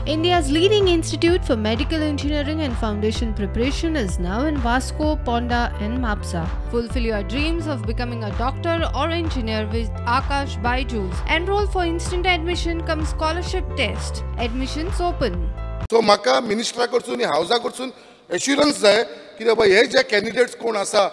India's leading institute for medical engineering and foundation preparation is now in Vasco, Ponda and Mapsa. Fulfill your dreams of becoming a doctor or engineer with Aakash Byju's. Enroll for instant admission cum scholarship test. Admissions open. So म्हाका मिनिस्टरा कडसून हावजा कडसून assurance जाय की बाबा हे जे candidates कोण आसा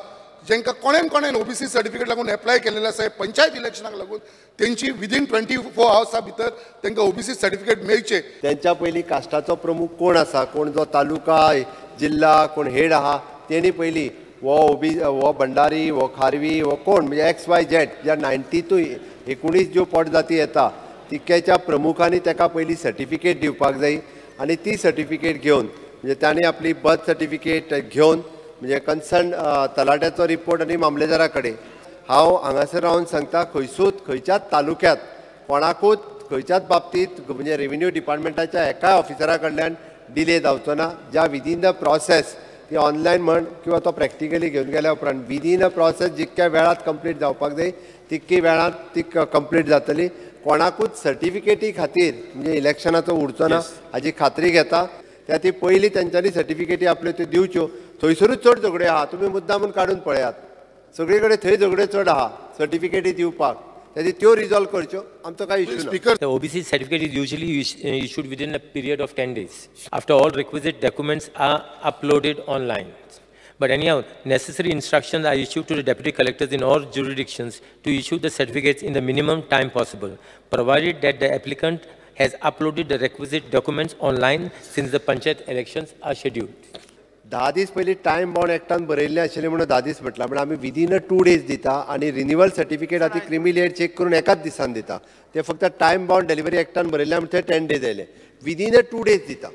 जेंका कोणेन कोणेन ओबीसी सर्टिफिकेट लागून एप्लाय केलेले आसा पंचायत इलेक्शनाक लागून तेंची विदीन 24 आवर्सा भितर तेंकां ओबीसी सर्टिफिकेट मेळचे. तेंच्या पयलीं कास्टाचो प्रमुख कोण आसा, कोण जो तालुका जिल्हा कोण हेड आहा तेणी पयलीं हो ओबी हो भंडारी हो खारवी हो कोण म्हणजे एक्स वाय झेड ज्या 92 19 ज्यो पोटजाती येता तितक्याच्या प्रमुखांनी तेका पयलीं सर्टिफिकेट दिवपाक जाय आनी ती सर्टिफिकेट घेवन म्हणजे तांणी आपली बर्थ सर्टिफिकेट घेवन म्हणजे कन्सर्न तलाट्याचो रिपोर्ट आनी मामलेदारा कडेन. हांव हांगासर रावन सांगता खंयसूच खंयच्याच तालुक्यांत कोणाकूच खंयच्याच बाबतींत म्हणजे रेवेन्यू डिपार्टमेंटाच्या एकाय ऑफिसरा कडल्यान डिले जावचो ना. ज्या विदीन the process ती ऑनलायन म्हण किंवा तो प्रॅक्टिकली घेवन गेल्या उपरांत विदीन अ प्रोसेस जितक्या वेळांत कंप्लीट जावपाक जाय तितकी वेळांत ती कंप्लीट जातली. कोणाकूच सर्टिफिकेटी खातीर म्हणजे इलेक्शनाचो उरचो ना हाजी खात्री घेता. त्या ती पयलीं तेंच्यांनी सर्टिफिकेटी आपल्यो त्यो दिवच्यो. थंयसरूच चड झगड्यो आहा, तुमी मुद्दामून काडून पळयात, सगळे कडेन थंय झगड्यो चड आहा सर्टिफिकेटी दिवपाक, त्या त्यो रिजॉल्व करच्यो. आमचो काय इश्यू ना. The OBC certificate is usually issued within a period of 10 days after all requisite documents are uploaded online. But anyhow, necessary instructions are issued to the deputy collectors in all jurisdictions to issue the certificates in the minimum time possible, provided that the applicant has uploaded the requisite documents online since the panchayat elections are scheduled. 10 दीस पयलीं time bound एक्टान बरयल्लें आशिल्लें म्हणून 10 दीस म्हटलां, पण आमी within अ 2 days दिता आनी रिन्युअल सर्टिफिकेट आतां क्रिमी लेयर चॅक करून एकाच दिसान दिता. ते फक्त टायम बाउंड डिलिव्हरी एक्टान बरयल्लें म्हणून ते 10 डेज आयले, विदीन अ 2 डेज दिता.